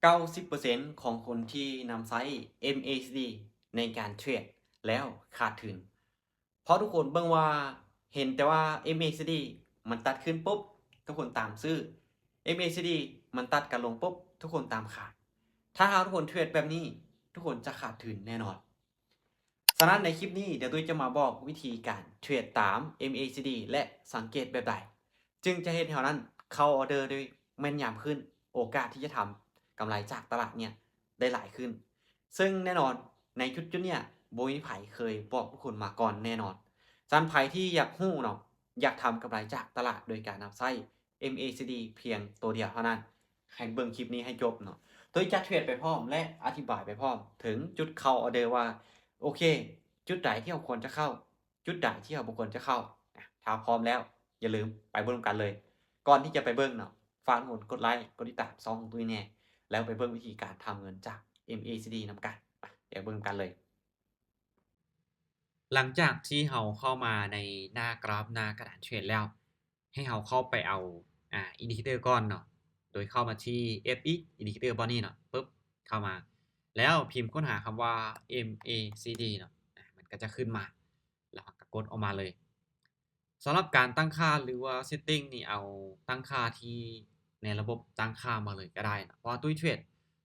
ເກົ້າສິບເປີເຊັນຂອງຄົນທີ່ນຳໃຊ້ MACD ໃນການເທຣດແລ້ວຂາດທຶນ. ເພາະທຸກຄົນເບິ່ງວ່າ ເຫັນແຕ່ວ່າ MACD ມັນຕັດຂຶ້ນປຸບ ທຸກຄົນຕາມຊື້, MACD ມັນຕັດກັນລົງປຸບ ທຸກຄົນຕາມຂາຍ. ຖ້າຫາກທຸກຄົນເທຣດແບບນີ້ ທຸກຄົນຈະຂາດທຶນແນ່ນອນ. ສະນັ້ນໃນຄລິບນີ້ ດຽວຕຸ້ຍຈະມາບອກວິທີການເທຣດຕາມ MACD ແລະ ສັງເກດແບບໃດ ຈຶ່ງຈະເຮັດໃຫ້ເຮົານັ້ນເຂົ້າອອເດີໂດຍແມ່ນຍຳຂຶ້ນ, ໂອກາດທີ່ຈະທຳກຳໄລຈາກຕະຫຼາດເນີ້ຍໄດ້ຫຼາຍຂຶ້ນ. ເຊິ່ງແນ່ນອນໃນຈຸດໆເນີ້ຍບໍ່ມີໃຜເຄີຍບອກທຸກຄົນມາກ່ອນແນ່ນອນ. ສະນັ້ນໃຜທີ່ຢາກຮູ້ເນາະ, ຢາກທຳກຳໄລຈາກຕະຫຼາດໂດຍການນຳໃຊ້ MACD ພຽງໂຕດຽວເທົ່ານັ້ນ, ໃຫ້ເບິ່ງຄລິບນີ້ໃຫ້ຈົບເນາະ. ໂດຍຈະເທຣດໄປພ້ອມ ແລະ ອະທິບາຍໄປພ້ອມເຖິງຈຸດເຂົ້າອອເດີວ່າ ໂອເຄ ຈຸດໃດທີ່ເຮົາຄວນຈະເຂົ້າ, ຈຸດໃດທີ່ເຮົາບໍ່ຄວນຈະເຂົ້າ. ອາ ຖ້າພ້ອມແລ້ວ ຢ່າລືມໄປເບິ່ງນຳກັນເລີຍ. ກ່ອນທີ່ຈະໄປເບິ່ງເນາະ, ຝາກທຸກຄົນກົດໄລ ກົດຕິດຕາມຊ່ອງຂອງຕຸ້ຍແດ່ ແລ້ວໄປເບິ່ງວິທີການທຳເງິນຈາກ MACD ນຳກັນ. ໄປ ດຽວເບິ່ງນຳກັນເລີຍ. ຫຼັງຈາກທີ່ເຮົາເຂົ້າມາໃນໜ້າກຣາຟ ໜ້າກະດານເທຣດແລ້ວ, ໃຫ້ເຮົາເຂົ້າໄປເອົາ ອາ ອິນດິເຄເຕີກ່ອນເນາະ, ໂດຍເຂົ້າມາທີ່ FX ອິນດິເຄເຕີບ່ອນນີ້ເນາະ, ປຶບ ເຂົ້າມາ ແລ້ວພິມຄົ້ນຫາຄຳວ່າ MACD ເນາະ, ອາ ມັນກໍຈະຂຶ້ນມາ ແລ້ວເຮົາກໍກົດອອກມາເລີຍ. ສຳລັບການຕັ້ງຄ່າ ຫຼືວ່າ setting ນີ້ ເອົາຕັ້ງຄ່າທີ່ໃນລະບົບຕັ້ງຄ່າມາເລີຍກໍໄດ້ເນາະ, ເພາະວ່າຕຸ້ຍເທຣດ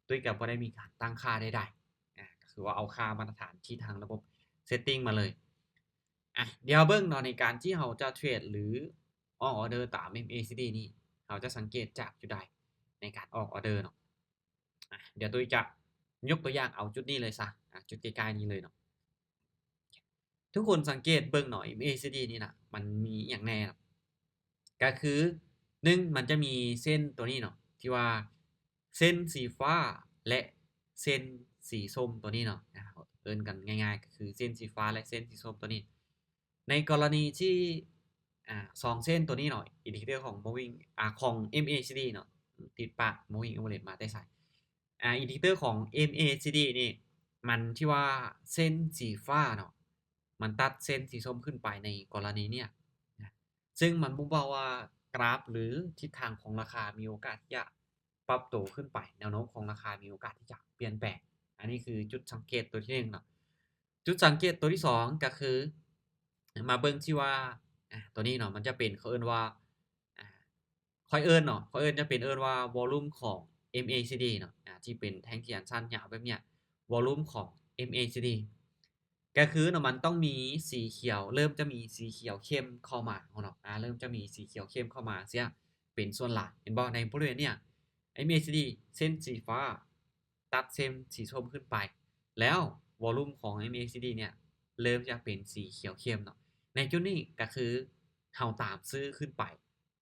ຕຸ້ຍກໍບໍ່ໄດ້ມີການຕັ້ງຄ່າໃດໆ, ອາ ກໍຄືວ່າເອົາຄ່າມາດຕະຖານທີ່ທາງລະບົບ setting ມາເລີຍ. ອາ ດຽວເຮົາເບິ່ງເນາະ, ໃນການທີ່ເຮົາຈະເທຣດ ຫຼື ອອກອອເດີຕາມ MACD ນີ້ ເຮົາຈະສັງເກດຈາກຈຸດໃດໃນການອອກອອເດີເນາະ. ອາ ດຽວຕຸ້ຍຈະຍົກຕົວຢ່າງເອົາຈຸດນີ້ເລີຍຊະ, ອາ ຈຸດໃກ້ໆນີ້ເລີຍເນາະ. ທຸກຄົນສັງເກດເບິ່ງເນາະ, MACD ນີ້ນະ ມັນມີອີ່ຫຍັງແດ່ເນາະ? ກໍຄື ໜຶ່ງ ມັນຈະມີເສັ້ນຕົວນີ້ເນາະ ທີ່ວ່າເສັ້ນສີຟ້າ ແລະ ເສັ້ນສີສົ້ມຕົວນີ້ເນາະ, ອາ ເອີ້ນກັນງ່າຍໆ ກໍຄືເສັ້ນສີຟ້າ ແລະ ເສັ້ນສີສົ້ມຕົວນີ້. ໃນກໍລະນີທີ່ ອາ ສອງເສັ້ນຕົວນີ້ເນາະ, ອິນດິເຄເຕີຂອງ moving ອາ ຂອງ MACD ເນາະ, ຕິດປາກ moving average ມາແຕ່ໃສ? ອາ ອິນດິເຄເຕີຂອງ MACD ນີ້ ມັນທີ່ວ່າເສັ້ນສີຟ້າເນາະ ມັນຕັດເສັ້ນສີສົ້ມຂຶ້ນໄປໃນກໍລະນີເນີ້ຍນະ, ເຊິ່ງມັນບົ່ງບອກວ່າກຣາຟ ຫຼື ທິດທາງຂອງລາຄາມີໂອກາດທີ່ຈະປັບໂຕຂຶ້ນໄປ, ແນວໂນ້ມຂອງລາຄາມີໂອກາດທີ່ຈະປ່ຽນແປງ. ອັນນີ້ຄືຈຸດສັງເກດຕົວທີໜຶ່ງເນາະ. ຈຸດສັງເກດຕົວທີສອງ ກໍຄື ມາເບິ່ງທີ່ວ່າ ອາ ຕົວນີ້ເນາະ, ມັນຈະເປັນ ເຂົາເອີ້ນວ່າ ອາ ຂ້ອຍເອີ້ນເນາະ, ຂ້ອຍເອີ້ນ ຈະເປັນເອີ້ນວ່າ volume ຂອງ MACD ເນາະ, ອາ ທີ່ເປັນແທ່ງທຽນສັ້ນຍາວແບບເນີ້ຍ volume ຂອງ MACD ກໍຄືເນາະ ມັນຕ້ອງມີສີຂຽວ, ເລີ່ມຈະມີສີຂຽວເຂັ້ມເຂົ້າມາເນາະ, ອາ ເລີ່ມຈະມີສີຂຽວເຂັ້ມເຂົ້າມາເສຍເປັນສ່ວນຫຼາຍ, ເຫັນບໍ່? ໃນບໍລິເວນເນີ້ຍ MACD ເສັ້ນສີຟ້າ ຕັດເສັ້ນສີສົ້ມຂຶ້ນໄປ ແລ້ວ volume ຂອງ MACD ເນີ້ຍ ເລີ່ມຈະເປັນສີຂຽວເຂັ້ມເນາະ. ໃນຈຸດນີ້ກໍຄືເຮົາຕາມຊື້ຂຶ້ນໄປ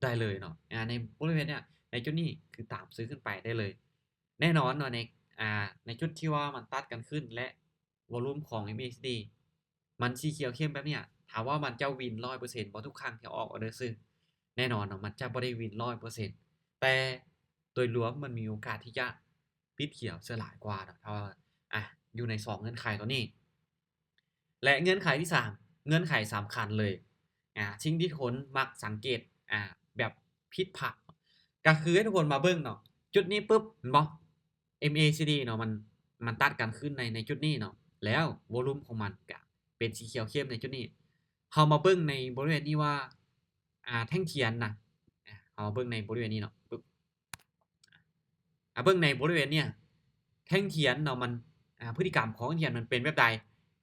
ໄດ້ເລີຍເນາະ. ອາ ໃນບໍລິເວນເນີ້ຍ ໃນຈຸດນີ້ຄືຕາມຊື້ຂຶ້ນໄປໄດ້ເລີຍ. ແນ່ນອນເນາະ ໃນ ອາ ໃນຈຸດທີ່ວ່າມັນຕັດກັນຂຶ້ນ ແລະ volume ຂອງ MACD ມັນສີຂຽວເຂັ້ມແບບເນີ້ຍ, ຖາມວ່າມັນຈະວິນຮ້ອຍເປີເຊັນບໍ່ທຸກຄັ້ງທີ່ອອກອອເດີຊື້? ແນ່ນອນເນາະ ມັນຈະບໍ່ໄດ້ວິນຮ້ອຍເປີເຊັນ, ແຕ່ໂດຍລວມມັນມີໂອກາດທີ່ຈະປິດຂຽວເສຍຫຼາຍກວ່າເນາະ, ຖ້າວ່າ ອາ ຢູ່ໃນສອງເງື່ອນໄຂຕົວນີ້. ແລະ ເງື່ອນໄຂທີສາມ ເງື່ອນໄຂສຳຄັນເລີຍ ອາ ສິ່ງທີ່ຄົນມັກສັງເກດ ອາ ແບບຜິດພາດ ກໍຄືໃຫ້ທຸກຄົນມາເບິ່ງເນາະ, ຈຸດນີ້ປຶບ ເຫັນບໍ່? MACD ເນາະ ມັນ ມັນຕັດກັນຂຶ້ນໃນ ໃນຈຸດນີ້ເນາະ, ແລ້ວ volume ຂອງມັນກະເປັນສີຂຽວເຂັ້ມໃນຈຸດນີ້. ເຮົາມາເບິ່ງໃນບໍລິເວນນີ້ວ່າ ອາ ແທ່ງທຽນນະ ອາ ເຮົາມາເບິ່ງໃນບໍລິເວນນີ້ເນາະ ປຶບ ອາ ເບິ່ງໃນບໍລິເວນເນີ້ຍ ແທ່ງທຽນເນາະ ມັນ ອາ ພຶດຕິກຳຂອງແທ່ງທຽນມັນເປັນແບບໃດ?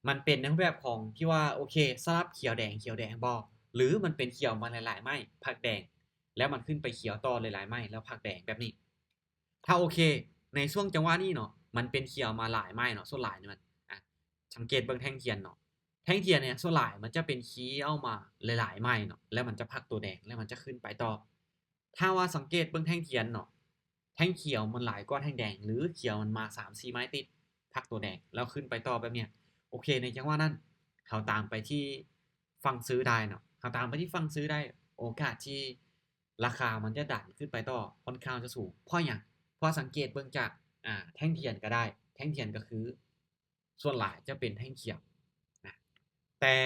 ມັນເປັນໃນຮູບແບບຂອງທີ່ວ່າ ໂອເຄ ສະຫຼັບຂຽວແດງ ຂຽວແດງບໍ່ ຫຼື ມັນເປັນຂຽວມາຫຼາຍໆໄມ້ ພັກແດງ ແລ້ວມັນຂຶ້ນໄປຂຽວຕໍ່ຫຼາຍໆໄມ້ ແລ້ວພັກແດງແບບນີ້. ຖ້າໂອເຄ ໃນຊ່ວງຈັງຫວະນີ້ເນາະ ມັນເປັນຂຽວມາຫຼາຍໄມ້ເນາະ, ສ່ວນຫຼາຍນີ້ມັນ ອາ ສັງເກດເບິ່ງແທ່ງທຽນເນາະ, ແທ່ງທຽນເນີ້ຍ ສ່ວນຫຼາຍມັນຈະເປັນຂຽວມາຫຼາຍໆໄມ້ເນາະ, ແລ້ວມັນຈະພັກໂຕແດງ ແລ້ວມັນຈະຂຶ້ນໄປຕໍ່. ຖ້າວ່າສັງເກດເບິ່ງແທ່ງທຽນເນາະ, ແທ່ງຂຽວມັນຫຼາຍກວ່າແທ່ງແດງ ຫຼື ຂຽວມັນມາສາມສີ່ໄມ້ຕິດ ພັກໂຕແດງ ແລ້ວຂຶ້ນໄປຕໍ່ແບບເນີ້ຍ, ໂອເຄ ໃນຈັງຫວະນັ້ນ ເຮົາຕາມໄປທີ່ຝັ່ງຊື້ໄດ້ເນາະ, ເຮົາຕາມໄປທີ່ຝັ່ງຊື້ໄດ້ ໂອກາດທີ່ລາຄາມັນຈະດັນຂຶ້ນໄປຕໍ່ຂ້ອນຂ້າງຈະສູງ. ເພາະຫຍັງ? ເພາະສັງເກດເບິ່ງຈາກ ອາ ແທ່ງທຽນກໍໄດ້, ແທ່ງທຽນກໍຄື ສ່ວນຫຼາຍຈະເປັນແທ່ງຂຽວນະ. ແຕ່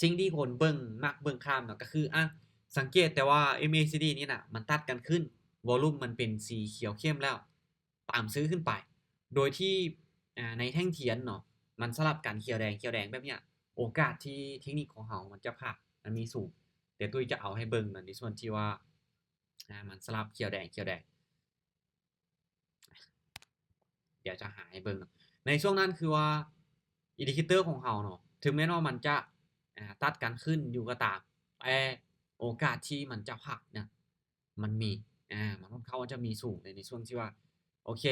ສິ່ງທີ່ຄົນເບິ່ງ ມັກເບິ່ງຂ້າມເນາະ ກໍຄື ອະ ສັງເກດແຕ່ວ່າ MACD ນີ້ນະ ມັນຕັດກັນຂຶ້ນ, ວອລຸ່ມມັນເປັນສີຂຽວເຂັ້ມແລ້ວ, ຕາມຊື່ຂຶ້ນໄປ ໂດຍທີ່ ອາ ໃນແທ່ງທຽນເນາະ ມັນສະຫຼັບກັນຂຽວແດງ ຂຽວແດງແບບເນີ້ຍ ໂອກາດທີ່ເທັກນິກຂອງເຮົາມັນຈະພາດມັນມີສູງ. ດຽວຕຸ້ຍຈະເອົາໃຫ້ເບິ່ງເນາະ ໃນສ່ວນທີ່ວ່າ ອາ ມັນສະຫຼັບຂຽວແດງ ຂຽວແດງ ດຽວຈະຫາໃຫ້ເບິ່ງເນາະ. ໃນຊ່ວງນັ້ນຄືວ່າ indicator ຂອງເຮົາເນາະ ເຖິງແມ່ນວ່າມັນຈະ ອາ ຕັດກັນຂຶ້ນຢູ່ກໍຕາມ ແຕ່ໂອກາດທີ່ມັນຈະພາດເນຍ ມັນມີ ອາ ມັນຄ່ອນຂ້າງວ່າຈະມີສູງເລີຍ ໃນຊ່ວງທີ່ວ່າ ໂອເຄ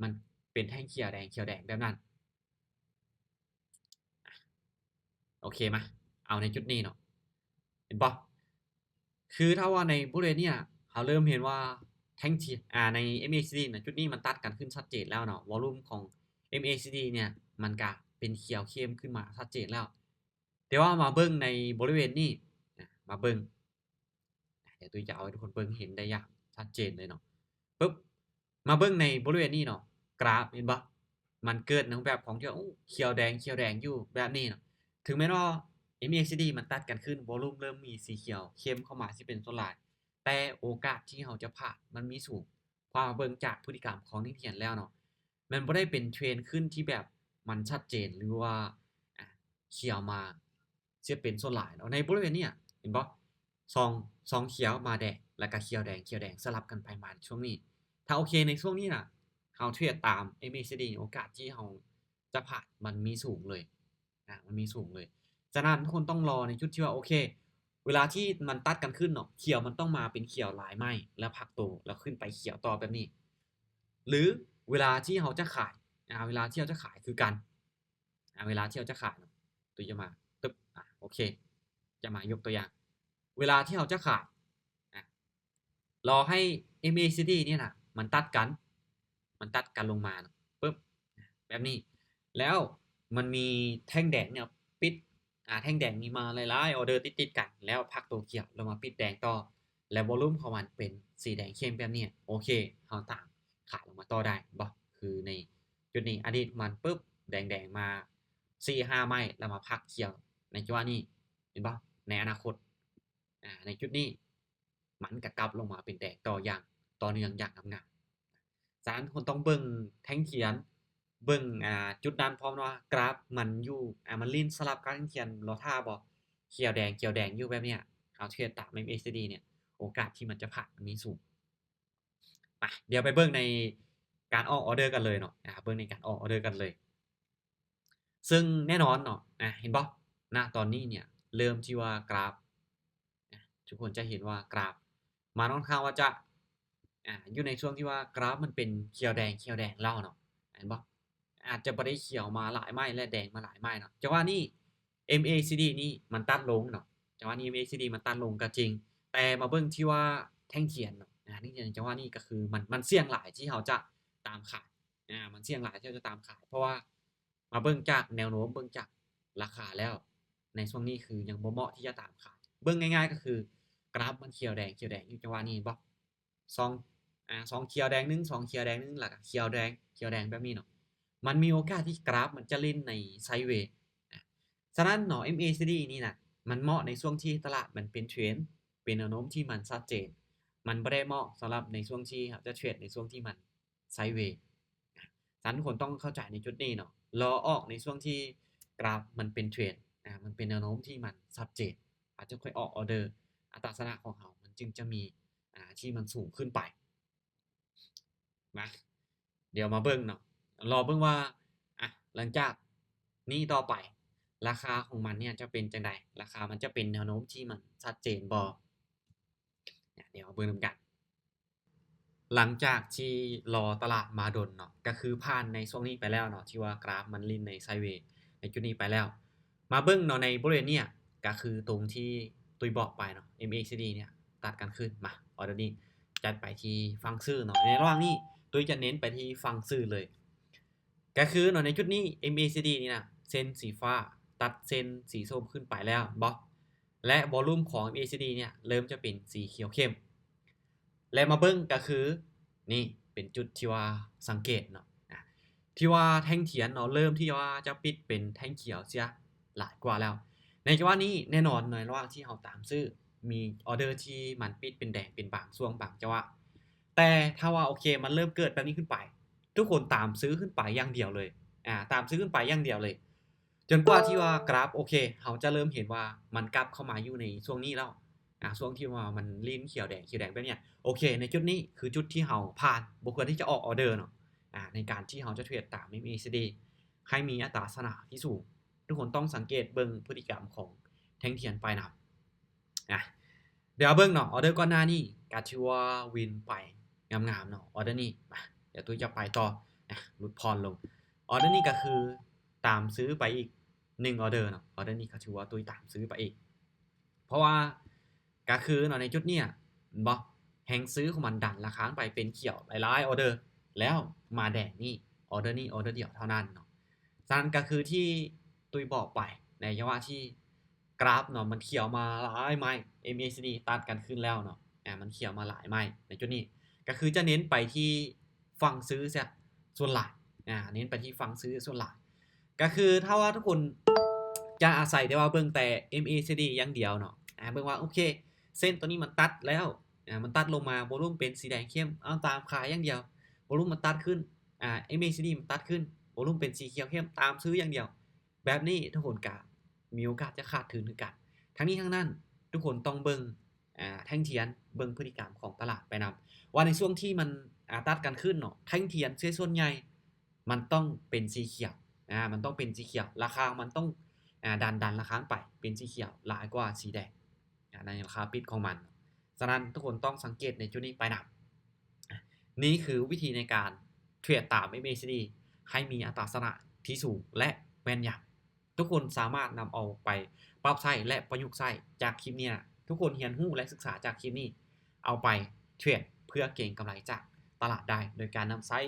ມັນເປັນແທ່ງຂຽວແດງ ຂຽວແດງແບບນັ້ນ. ໂອເຄ ມາ ເອົາໃນຈຸດນີ້ເນາະ ເຫັນບໍ່? ຄືຖ້າວ່າໃນບໍລິເວນເນີ້ຍ ເຮົາເລີ່ມເຫັນວ່າແທ່ງທີ່ ອາ ໃນ MACD ນະ ຈຸດນີ້ມັນຕັດກັນຂຶ້ນຊັດເຈນແລ້ວເນາະ ວອລຸ່ມຂອງ MACD ເນີ້ຍ ມັນກະເປັນຂຽວເຂັ້ມຂຶ້ນມາຊັດເຈນແລ້ວ. ແຕ່ວ່າມາເບິ່ງໃນບໍລິເວນນີ້ ອາ ມາເບິ່ງ ດຽວຕຸ້ຍຈະເອົາໃຫ້ທຸກຄົນເບິ່ງເຫັນໄດ້ຢ່າງຊັດເຈນເລີຍເນາະ. ປຶບ ມາເບິ່ງໃນບໍລິເວນນີ້ເນາະ ກຣາຟ ເຫັນບໍ່? ມັນເກີດໃນຮູບແບບຂອງທີ່ ໂອ້ ຂຽວແດງ ຂຽວແດງຢູ່ແບບນີ້ເນາະ. ເຖິງແມ່ນວ່າ MACD ມັນຕັດກັນຂຶ້ນ ວອລຸ່ມເລີ່ມມີສີຂຽວເຂັ້ມເຂົ້າມາຊິເປັນສ່ວນຫຼາຍ ແຕ່ໂອກາດທີ່ເຮົາຈະພາດມັນມີສູງ. ເພາະວ່າເບິ່ງຈາກພຶດຕິກຳຂອງນັກຮຽນແລ້ວເນາະ ມັນບໍ່ໄດ້ເປັນເທຣນຂຶ້ນທີ່ແບບມັນຊັດເຈນ ຫຼືວ່າ ອາ ຂຽວມາຊິເປັນສ່ວນຫຼາຍເນາະ. ໃນບໍລິເວນນີ້ ເຫັນບໍ່? ສອງ ສອງຂຽວມາແດງ ແລ້ວກະຂຽວແດງ ຂຽວແດງສະຫຼັບກັນໄປມາໃນຊ່ວງນີ້. ຖ້າໂອເຄ ໃນຊ່ວງນີ້ນະ ເຮົາເທຣດຕາມ MACD ໂອກາດທີ່ເຮົາຈະພາດມັນມີສູງເລີຍ ອາ ມັນມີສູງເລີຍ. ສະນັ້ນ ທຸກຄົນຕ້ອງລໍໃນຈຸດທີ່ວ່າ ໂອເຄ ເວລາທີ່ມັນຕັດກັນຂຶ້ນເນາະ ຂຽວມັນຕ້ອງມາເປັນຂຽວຫຼາຍໄມ້ ແລ້ວພັກໂຕ ແລ້ວຂຶ້ນໄປຂຽວຕໍ່ແບບນີ້ ຫຼືເວລາທີ່ເຮົາຈະຂາຍ ອາ ເວລາທີ່ເຮົາຈະຂາຍຄືກັນ ອາ ເວລາທີ່ເຮົາຈະຂາຍເນາະ ຕຸ້ຍຈະມາ ຕຶບ ອາ ໂອເຄ ຈະມາຍົກຕົວຢ່າງ ເວລາທີ່ເຮົາຈະຂາຍ ອາ ລໍໃຫ້ MACD ນີ້ນະ ມັນຕັດກັນ ມັນຕັດກັນລົງມາເນາະ ປຶບ ແບບນີ້ ແລ້ວມັນມີແທ່ງແດງເນຍປິດ ອາ ແທ່ງແດງນີ້ມາຫຼາຍໆອອເດີຕິດໆກັນ ແລ້ວພັກໂຕຂຽວ ແລ້ວມາປິດແດງຕໍ່ ແລ້ວວອລຸ່ມຂອງມັນເປັນສີແດງເຂັ້ມແບບນີ້ ໂອເຄ ເຮົາຕາມຂາຍລົງມາຕໍ່ໄດ້ບໍ່? ຄືໃນຈຸດນີ້ ອະດີດຂອງມັນ ປຶບ ແດງໆມາສີ່ຫ້າໄມ້ ແລ້ວມາພັກຂຽວໃນຈັງຫວະນີ້ ເຫັນບໍ່? ໃນອະນາຄົດ ອາ ໃນຈຸດນີ້ ມັນກະກັບລົງມາເປັນແດງຕໍ່ຢ່າງຕໍ່ເນື່ອງຢ່າງງາມໆ. ສະນັ້ນ ຄົນຕ້ອງເບິ່ງແທ່ງທຽນ ເບິ່ງ ອາ ຈຸດນັ້ນພ້ອມວ່າກຣາຟມັນຢູ່ ອາ ມັນຫຼິ້ນສະຫຼັບກັບແທ່ງທຽນລໍຖ້າບໍ່? ຂຽວແດງ ຂຽວແດງຢູ່ແບບເນີ້ຍ ເຮົາເທຣດຕາມ MACD ເນີ້ຍ ໂອກາດທີ່ມັນຈະພາດມັນມີສູງ. ມາ ດຽວໄປເບິ່ງໃນການອອກອອເດີກັນເລີຍເນາະ ອາ ເບິ່ງໃນການອອກອອເດີກັນເລີຍ. ເຊິ່ງແນ່ນອນເນາະ ອາ ເຫັນບໍ່? ນະຕອນນີ້ເນີ້ຍ ເລີ່ມທີ່ວ່າກຣາຟ ອາ ທຸກຄົນຈະເຫັນວ່າກຣາຟມັນຂ້ອນຂ້າງວ່າຈະ ອາ ຢູ່ໃນຊ່ວງທີ່ວ່າກຣາຟມັນເປັນຂຽວແດງ ຂຽວແດງແລ້ວເນາະ ເຫັນບໍ່? ອາດຈະບໍ່ໄດ້ຂຽວມາຫຼາຍໄມ້ ແລະ ແດງມາຫຼາຍໄມ້ເນາະ. ຈັງຫວະນີ້ MACD ນີ້ມັນຕັດລົງເນາະ ຈັງຫວະນີ້ MACD ມັນຕັດລົງກໍຈິງ ແຕ່ມາເບິ່ງທີ່ວ່າແທ່ງທຽນເນາະ ອາ ແທ່ງທຽນ ຈັງຫວະນີ້ກໍຄືມັນ ມັນສ່ຽງຫຼາຍທີ່ເຮົາຈະຕາມຂາຍ ອາ ມັນສ່ຽງຫຼາຍທີ່ເຮົາຈະຕາມຂາຍ ເພາະວ່າ ມາເບິ່ງຈາກແນວໂນ້ມ ເບິ່ງຈາກລາຄາແລ້ວ ໃນຊ່ວງນີ້ຄືຍັງບໍ່ເໝາະທີ່ຈະຕາມຂາຍ. ເບິ່ງງ່າຍໆກໍຄືກຣາຟມັນຂຽວແດງ ຂຽວແດງຢູ່ ຈັງຫວະນີ້ເຫັນບໍ່? ສອງ ອາ ສອງຂຽວແດງໜຶ່ງ ສອງຂຽວແດງໜຶ່ງ ແລ້ວກໍຂຽວແດງ ຂຽວແດງແບບນີ້ເນາະ ມັນມີໂອກາດທີ່ກຣາຟມັນຈະຫຼິ້ນໃນໄຊເວ. ອາ ສະນັ້ນເນາະ MACD ນີ້ນະ ມັນເໝາະໃນຊ່ວງທີ່ຕະຫຼາດມັນເປັນເທຣນ ເປັນແນວໂນ້ມທີ່ມັນຊັດເຈນ ມັນບໍ່ໄດ້ເໝາະສຳລັບໃນຊ່ວງທີ່ເຮົາຈະເທຣດໃນຊ່ວງທີ່ມັນ ໄຊເວ. ສະນັ້ນ ທຸກຄົນຕ້ອງເຂົ້າໃຈໃນຈຸດນີ້ເນາະ ລໍອອກໃນຊ່ວງທີ່ກຣາຟມັນເປັນເທຣນ ອາ ມັນເປັນແນວໂນ້ມທີ່ມັນຊັດເຈນ ເຮົາຈຶ່ງຄ່ອຍອອກອອເດີ ອັດຕາຊະນະຂອງເຮົາມັນຈຶ່ງຈະມີ ອາ ທີ່ມັນສູງຂຶ້ນໄປ. ມາ ດຽວມາເບິ່ງເນາະ ລໍເບິ່ງວ່າ ອາ ຫຼັງຈາກນີ້ຕໍ່ໄປ ລາຄາຂອງມັນເນີ້ຍຈະເປັນຈັ່ງໃດ? ລາຄາມັນຈະເປັນແນວໂນ້ມທີ່ມັນຊັດເຈນບໍ່? ດຽວມາເບິ່ງນຳກັນ. ຫຼັງຈາກທີ່ລໍຕະຫຼາດມາດົນເນາະ ກະຄືຜ່ານໃນຊ່ວງນີ້ໄປແລ້ວເນາະ ທີ່ວ່າກຣາຟມັນຫຼິ້ນໃນໄຊເວໃນຈຸດນີ້ໄປແລ້ວ ມາເບິ່ງເນາະ ໃນບໍລິເວນເນີ້ຍ ກະຄືຕົງທີ່ຕຸ້ຍບອກໄປເນາະ MACD ເນີ້ຍ ຕັດກັນຂຶ້ນ ມາ ອອເດີນີ້ຈັດໄປທີ່ຝັ່ງຊື້ເນາະ. ໃນລະຫວ່າງນີ້ ຕຸ້ຍຈະເນັ້ນໄປທີ່ຝັ່ງຊື້ເລີຍ ກະຄືເນາະ ໃນຈຸດນີ້ MACD ນີ້ນະ ເສັ້ນສີຟ້າຕັດເສັ້ນສີສົ້ມຂຶ້ນໄປແລ້ວ ເຫັນບໍ່? ແລະ ວອລຸ່ມຂອງ MACD ເນີ້ຍ ເລີ່ມຈະເປັນສີຂຽວເຂັ້ມ ແລະ ມາເບິ່ງກະຄື ນີ້ເປັນຈຸດທີ່ວ່າສັງເກດເນາະ ອາ ທີ່ວ່າແທ່ງທຽນເນາະ ເລີ່ມທີ່ວ່າຈະປິດເປັນແທ່ງຂຽວເສຍຫຼາຍກວ່າແລ້ວ. ໃນຈັງຫວະນີ້ແນ່ນອນ ໃນລະຫວ່າງທີ່ເຮົາຕາມຊື້ ມີອອເດີທີ່ມັນປິດເປັນແດງເປັນບາງຊ່ວງບາງຈັງຫວະ ແຕ່ຖ້າວ່າ ໂອເຄ ມັນເລີ່ມເກີດແບບນີ້ຂຶ້ນໄປ ທຸກຄົນຕາມຊື້ຂຶ້ນໄປຢ່າງດຽວເລີຍ ອາ ຕາມຊື້ຂຶ້ນໄປຢ່າງດຽວເລີຍ ຈົນກວ່າທີ່ວ່າກຣາຟ ໂອເຄ ເຮົາຈະເລີ່ມເຫັນວ່າມັນກັບເຂົ້າມາຢູ່ໃນຊ່ວງນີ້ແລ້ວ ອາ ຊ່ວງທີ່ວ່າມັນລີນຂຽວແດງ ຂຽວແດງແບບເນີ້ຍ ໂອເຄ ໃນຈຸດນີ້ຄືຈຸດທີ່ເຮົາຜ່ານ ບໍ່ຄວນທີ່ຈະອອກອອເດີເນາະ ອາ ໃນການທີ່ເຮົາຈະເທຣດຕາມ ເອັມເອຊີດີ ໃຫ້ມີອັດຕາຊະນະທີ່ສູງ. ທຸກຄົນຕ້ອງສັງເກດເບິ່ງພຶດຕິກຳຂອງແທ່ງທຽນປາຍນ້ຳ ອາ ດຽວເບິ່ງເນາະ ອອເດີກ່ອນໜ້ານີ້ກະຖືວ່າວິນໄປງາມໆເນາະ ອອເດີນີ້ ມາ ດຽວຕຸ້ຍຈະໄປຕໍ່ ອາ ຫຼຸດຜ່ອນລົງ ອອເດີນີ້ກະຄືຕາມຊື້ໄປອີກໜຶ່ງອອເດີເນາະ ອອເດີນີ້ກະຖືວ່າຕຸ້ຍຕາມຊື້ໄປອີກ ເພາະວ່າກະຄືເນາະ ໃນຈຸດເນີ້ຍ ເຫັນບໍ່ ແຮງຊື້ຂອງມັນດັນລາຄາໄປເປັນຂຽວຫຼາຍໆອອເດີ ແລ້ວມາແດງນີ້ ອອເດີນີ້ ອອເດີດຽວເທົ່ານັ້ນເນາະ ສະນັ້ນກະຄືທີ່ຕຸ້ຍບອກໄປ ໃນໄລຍະທີ່ ກຣາຟເນາະ ມັນຂຽວມາຫຼາຍໄມ້ ເອັມເອຊີດີ ຕັດກັນຂຶ້ນແລ້ວເນາະ ອາ ມັນຂຽວມາຫຼາຍໄມ້ໃນຈຸດນີ້ ກະຄືຈະເນັ້ນໄປທີ່ຝັ່ງຊື້ຊະສ່ວນຫຼາຍ ອາ ເນັ້ນໄປທີ່ຝັ່ງຊື້ສ່ວນຫຼາຍ ກະຄືຖ້າວ່າທຸກຄົນຈະອາໄສແຕ່ວ່າເບິ່ງແຕ່ ເອັມເອຊີດີ ຢ່າງດຽວເນາະ ອາ ເບິ່ງວ່າ ໂອເຄ ເສັ້ນໂຕນີ້ມັນຕັດແລ້ວ ອາ ມັນຕັດລົງມາ ໂວລຸມເປັນສີແດງເຂັ້ມ ເອົາຕາມຂາຍຢ່າງດຽວ ໂວລຸມມັນຕັດຂຶ້ນ ອາ ເອັມເອຊີດີ ມັນຕັດຂຶ້ນ ໂວລຸມເປັນສີຂຽວເຂັ້ມ ຕາມຊື້ຢ່າງດຽວ ແບບນີ້ທຸກຄົນກະມີໂອກາດຈະຂາດທຶນຄືກັນ. ທັງນີ້ທັງນັ້ນ ທຸກຄົນຕ້ອງເບິ່ງ ອາ ແທ່ງທຽນ ເບິ່ງພຶດຕິກຳຂອງຕະຫຼາດໄປນຳ ວ່າໃນຊ່ວງທີ່ມັນ ອາ ຕັດກັນຂຶ້ນເນາະ ແທ່ງທຽນສ່ວນໃຫຍ່ມັນຕ້ອງເປັນສີຂຽວ ອາ ມັນຕ້ອງເປັນສີຂຽວ ລາຄາມັນຕ້ອງ ອາ ດັນ ດັນລາຄາໄປເປັນສີຂຽວຫຼາຍກວ່າສີແດງ ອາ ໃນລາຄາປິດຂອງມັນ. ສະນັ້ນ ທຸກຄົນຕ້ອງສັງເກດໃນຈຸດນີ້ໄປນຳ. ນີ້ຄືວິທີໃນການເທຣດຕາມ ເອັມເອຊີດີ ໃຫ້ມີອັດຕາຊະນະທີ່ສູງ ແລະ ແມ່ນຍຳ. ທຸກຄົນສາມາດນຳເອົາໄປປັບໃຊ້ ແລະ ປະຍຸກໃຊ້ຈາກຄລິບນີ້ນະ. ທຸກຄົນຮຽນຮູ້ ແລະ ສຶກສາຈາກຄລິບນີ້ ເອົາໄປເທຣດເພື່ອເກັງກຳໄລຈາກຕະຫຼາດໄດ້ ໂດຍການນຳໃຊ້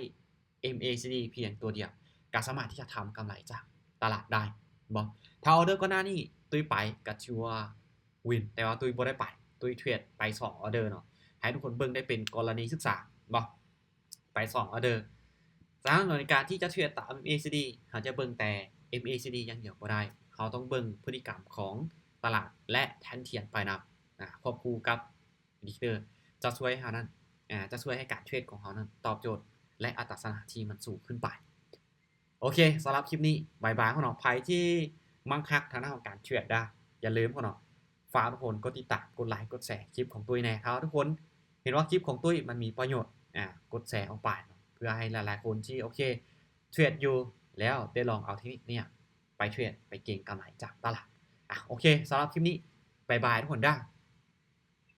ເອັມເອຊີດີ ພຽງຕົວດຽວ ກໍສາມາດທີ່ຈະທຳກຳໄລຈາກຕະຫຼາດໄດ້ ບໍ່? ຖ້າອອເດີກ່ອນໜ້ານີ້ຕຸ້ຍໄປ ກໍຖືວ່າວິນ ແຕ່ວ່າຕຸ້ຍບໍ່ໄດ້ໄປ ຕຸ້ຍເທຣດໄປສອງອອເດີເນາະ ໃຫ້ທຸກຄົນເບິ່ງໄດ້ເປັນກໍລະນີສຶກສາ ບໍ່? ໄປສອງອອເດີ. ສະນັ້ນໃນການທີ່ຈະເທຣດຕາມ ເອັມເອຊີດີ ເຮົາຈະເບິ່ງແຕ່ ເອັມເອຊີດີ ຢ່າງດຽວບໍ່ໄດ້ ເຮົາຕ້ອງເບິ່ງພຶດຕິກຳຂອງຕະຫຼາດ ແລະ ແທ່ງທຽນໄປນຳ ອາ ຄວບຄູ່ກັບ ອິນດິເຄເຕີ ຈະຊ່ວຍເຮົານັ້ນ ອາ ຈະຊ່ວຍໃຫ້ການເທຣດຂອງເຮົານັ້ນຕອບໂຈດ ແລະ ອັດຕາຊະນະທີ່ມັນສູງຂຶ້ນໄປ. ໂອເຄ ສຳລັບຄລິບນີ້ ບາຍບາຍເນາະ. ໃຜທີ່ມັກຮັກທາງດ້ານຂອງການເທຣດດາ ຢ່າລືມເນາະ ຝາກທຸກຄົນກົດຕິດຕາມ ກົດໄລ ກົດແຊຄລິບຂອງຕຸ້ຍແດ່. ຖ້າທຸກຄົນເຫັນວ່າຄລິບຂອງຕຸ້ຍມັນມີປະໂຫຍດ ອາ ກົດແຊອອກໄປເນາະ ເພື່ອໃຫ້ຫຼາຍໆຄົນທີ່ ໂອເຄ ເທຣດຢູ່ແລ້ວໄດ້ລອງເອົາເທັກນິກນີ້ໄປເທຣດ ໄປເກັງກຳໄລຈາກຕະຫຼາດ. ອາ ໂອເຄ ສຳລັບຄລິບນີ້ ບາຍບາຍທຸກຄົນເດີ້.